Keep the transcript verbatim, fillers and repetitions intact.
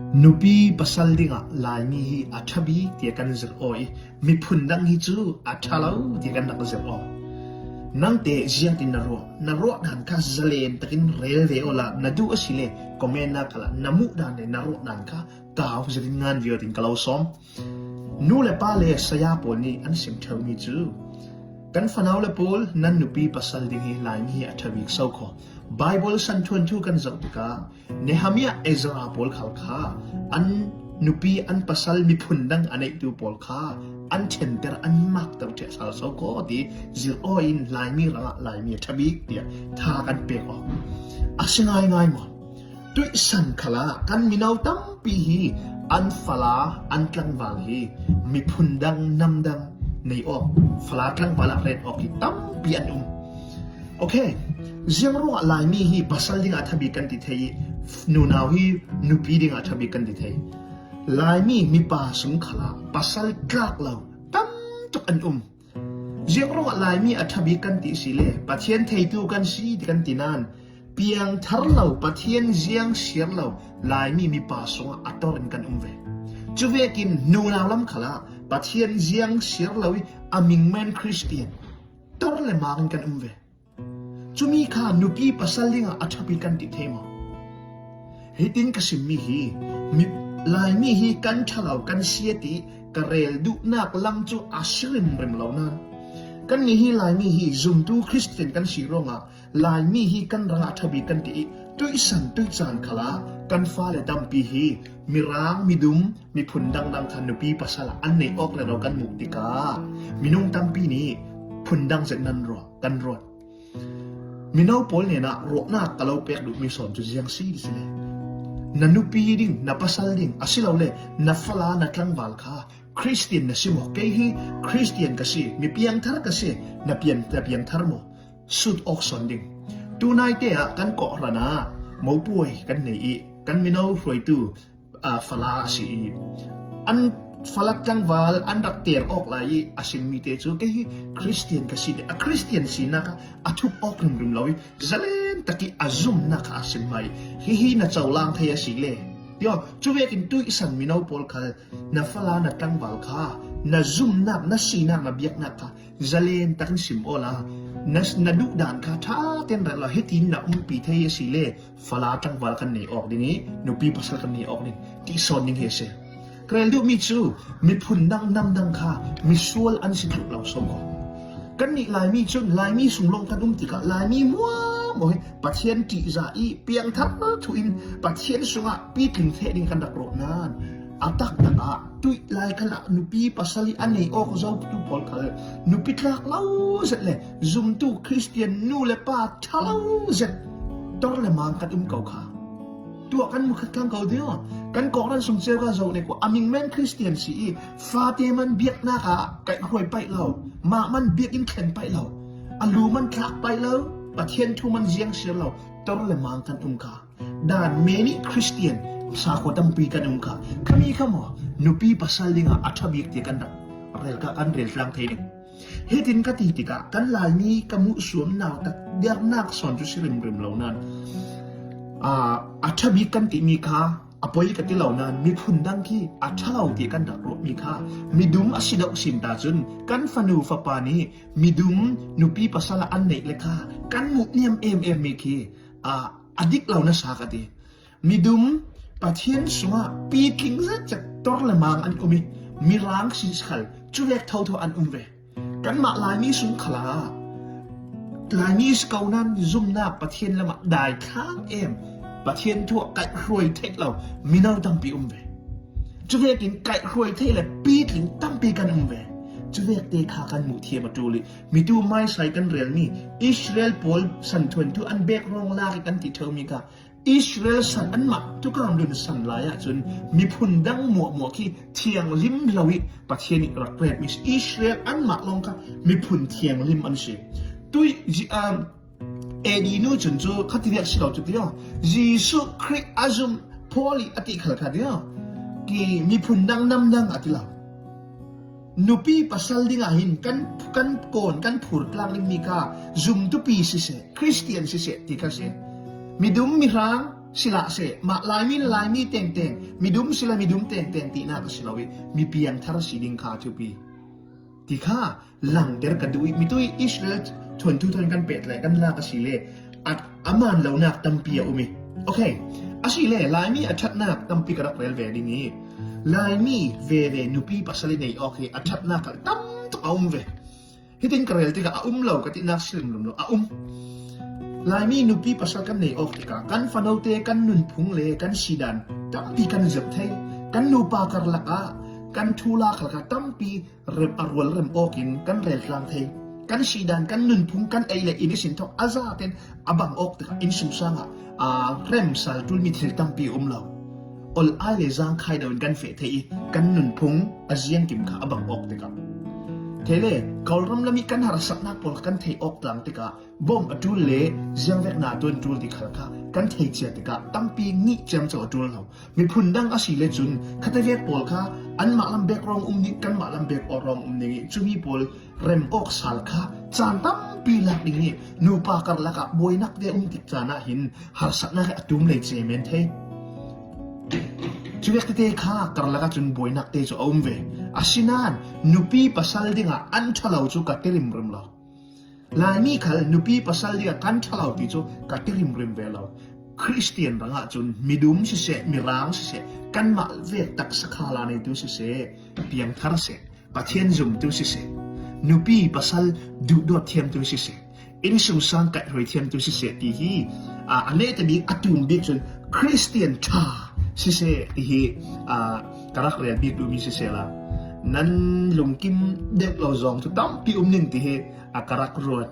Nupi pasal dingah Laimi hi a ṭha bik tia kan zirh aw i, miphun dang hi cu a ṭha lo tia kan rak zirh aw. Nangte ziangtin na ruah? Na ruah dan kha zalen takin rel ve awla, na duh asile comment ah khalah na muh dan le na ruah dan kha kau zetin ngan ve aw tin ka lo sawm. Nu le pa le saya pawl nih an sim ṭheumi cu, kan fanau le pawl, nan nupi pasal ding hi Laimi hi a ṭha bik so kho. Baibal san thuanthu kan zoh tikah Nehemiah, Ezra pawl khal kha an nupi, an pasal, miphun dang a neihtu pawl kha an ṭhenter, an makter ṭheh sal so kho ti zirh aw in Laimi rangah Laimi a ṭha bik tiah tha kan pek aw. A si ngaingai maw? Tuihsan khalah kan mino tampi hi an fala, an tlangval hi miphun dang, nam dang nei awk, fala tlangval ah ret awk hi tampi an um. Okay, ziang ruangah Laimi hi pasal dingah a ṭha bik kan ti thei i, nunau hi nupi dingah a ṭha bik kan ti thei. Laimi mipa sung khalah pasal tlak lo tam tuk an um. Ziang ruangah Laimi a ṭha bik kan ti si le, Pathian theitu kan si ti kan ti nain, piangthar lo, Pathian ziang siar lo Laimi mipa sungah a tor in kan um ve. Cuvekin nunau lam khalah Pathian ziang siar lo i a mingmen Khristian tor le mang in kan um ve. Cumi kha nupi pasal dingah a ṭha bik kan ti thei maw? Hitin ka simmi hi, mi, Laimi hi kan ṭha lo, kan si a ti ka rel duhnak lam cu a si rimrim lo nain, kannih hi Laimi hi zumtu Khristian kan si ruangah Laimi hi kan rangah a ṭha bik kan ti i, tuihsan tuihcaan khalah kan fale tampi hi mirang, midum, miphun dangdang kha nupi pasal ah an nei awk rero kan muh tikah minung tampi nih phundang zet nan ruah, kan ruat. Mino pawl hnenah ruahnak ka lo pek duhmi sawn cu ziang si ti si le, na nupi ding, na pasal ding, asilole na fala, na tlangval kha Khristian na si maw? Kei hi Khristian ka si, mi piangthar ka si, na pian, na piangthar maw? Sut awk sawn ding. Tunaite ah kan kawhhran ah mopuai kan nei i, kan mino hruaitu, aa, fala a si i, an fala tlangval an rak ter awk lai i a simmi te cu, kei hi Khristian ka si ti, a Khristian sinak ah a thup awk rimrim lo i, zalen tak i a zumnak kha a sim mai. Hihi na colang thei a si le. Tio, cuvekin tuihsan mino pawl khal na fala, na tlangval kha na zumnak, na sinak, na biaknak kha zalen takin sim awla, na, na duhdan kha ṭha ten rel lo, hitin na umpi thei a si le, fala tlangval kan nei awk ding i nupi pasal kan nei awk ding ti sawn ding hi a si. Ka rel duhmi cu miphun dang, nam dang kha misual an si tuk lo so ko. Kannih Laimi cun Laimi sung lawng kan um tikah Laimi muahmuah hi Pathian ṭihzah i piangthar thu in Pathian sungah pitling theh ding kan rak ruah nain, a taktak ah tuih lai khalah nupi pasal i a nei awk zotu pawl khal nupi tlak lo zet le zumtu Khristian nu le pa ṭha lo zet tor le mang kan um ko kha. Tuah kan mu khat kang ko ding aw. Kan kawhhran sung ceu ka zoh nek uh, a mingmen Khristian si i fate man biaknak ah kaihhruai paih lo, mah man biakinn thlen paih lo, a lu man tlak paih lo, Pathian thu man ziang siar lo, tor le mang kan um kha. Dan menih Khristian sakhaw tampi kan um kha. Khami kha maw, nupi pasal dingah a ṭha bik tiah kan rak rel, kan rel tlang thei ding. Hitin ka ti tikah kan Laimi ka muh suamnak tak diaknak sawn cu si rimrim lo nain, aa, a ṭha bik kan timi kha a poi ka ti lo nain, miphun dang khi a ṭha lo ti kan rak ruahmi kha midum a si deuh sin ta cun kan fanu fapa nih midum nupi pasal ah an neih le kha kan muh niam em em mi khi, aa, a dik lo nasa ka ti. Midum Pathian sungah pitling zet zet tor le mang an um i, mirang si khal cuvek thotho an um ve. Kanmah Laimi sung khalah Laimi si ko nain zumnak Pathian lamah dai thlang em, Pathian thu ah kaihhruai theih lo mino tampi um ve. Cuvekin kaihhruai theih le pitling tampi kan um ve. Cuvek te kha kan muh thiam a ṭul i, mitu maisai kan relmi Israel pawl santhuan thu an bek rawng lak i kan ti ṭheumi kha, Israel san anmah tukam lun san lai ahcun miphun dang muahmuah khi thianghlim lo i Pathian i rak retmi si. Israel anmah lawng kha miphun thianghlim an si. Tui, zi-, um, A D nu cun cu kha ti viak si lo cu ti aw. Jesuh Khrih a zum Paul i a ti khal kha ti aw. Ki miphun dang nam dang a ti lo. Nupi pasal dingah hin kan, kan kawn, kan phur tlang dingmi kha zumtupi siseh, Khristian siseh ti kha si. Midum mihrang, Sila se, mah Laimi le Laimi tengteng, midum sila midum tengteng tihna ka si lo i, mi piangthar si ding kha thupi. Ti kha, langter ka duh i, mitui Israel thuanthu thawn kan pet le, kan la ka si le, a, a man lonak tampi a um i. Okay, a si le, Laimi a thatnak tampi ka rak rel ve ding i. Laimi veve nupi pasal i nei awk hi a thatnak a tam tuk a um ve. Hitin ka rel tikah a um lo ka tinak si limlim lo a um. Laimi nupi pasal kan nei awk tikah kan fanote kan nunphung le kan sidan tampi kan zep thei. Kan nupa karlakah kan thula khalakah tampi rem a rual rem awkin kan rel tlang thei. Kan sidan kan nunphung kan ei le inn i sin thawk a zaten a bang awk tikah innsungsangah a remsal tul mi thil tampi a um lo. Ol ai le zang khai deuhin kan feh thei i kan nunphung a ziangkim kha a bang awk tikah. Thei le, Kawlram lam i kan harsatnak pawl kan thei awk tlang tikah, bom a tul le ziangvekna tuan tul ti khal kha kan thei cia tikah tampi ngih ciamco a tul lo. Miphun dang a si le cun khatavek pawl kha anmah lam bek rawng um ning, kanmah lam bek aw rawng um ning i cumi pawl rem awk sal kha caan tampi lak ding i nupa karlakah buainak te um tik caan ah hin harsatnak hi a tum lei cemen thei. Cuvek tete kha karlak ahcun buainak te cu a um ve. Asinain nupi pasal dingah an ṭha lo cu ka ti rimrim lo. Laimi khal nupi pasal dingah kan ṭha lo ti cu ka ti rimrim ve lo. Khristian rangah cun midum siseh, mirang siseh, kanmah vek taksa khala neitu siseh, piangthar seh, Pathian zumtu siseh, nupi pasal duhdawt thiamtu siseh, innsungsang kaihruai thiamtu siseh ti hi, aa, a nehte bik a tum bik cun Khristian ṭha siseh ti hi, aa, ka rak rel bik duhmi siseh la. Nan lungkim deuh lo zong cu tampi um ning ti hi, aa, ka rak ruat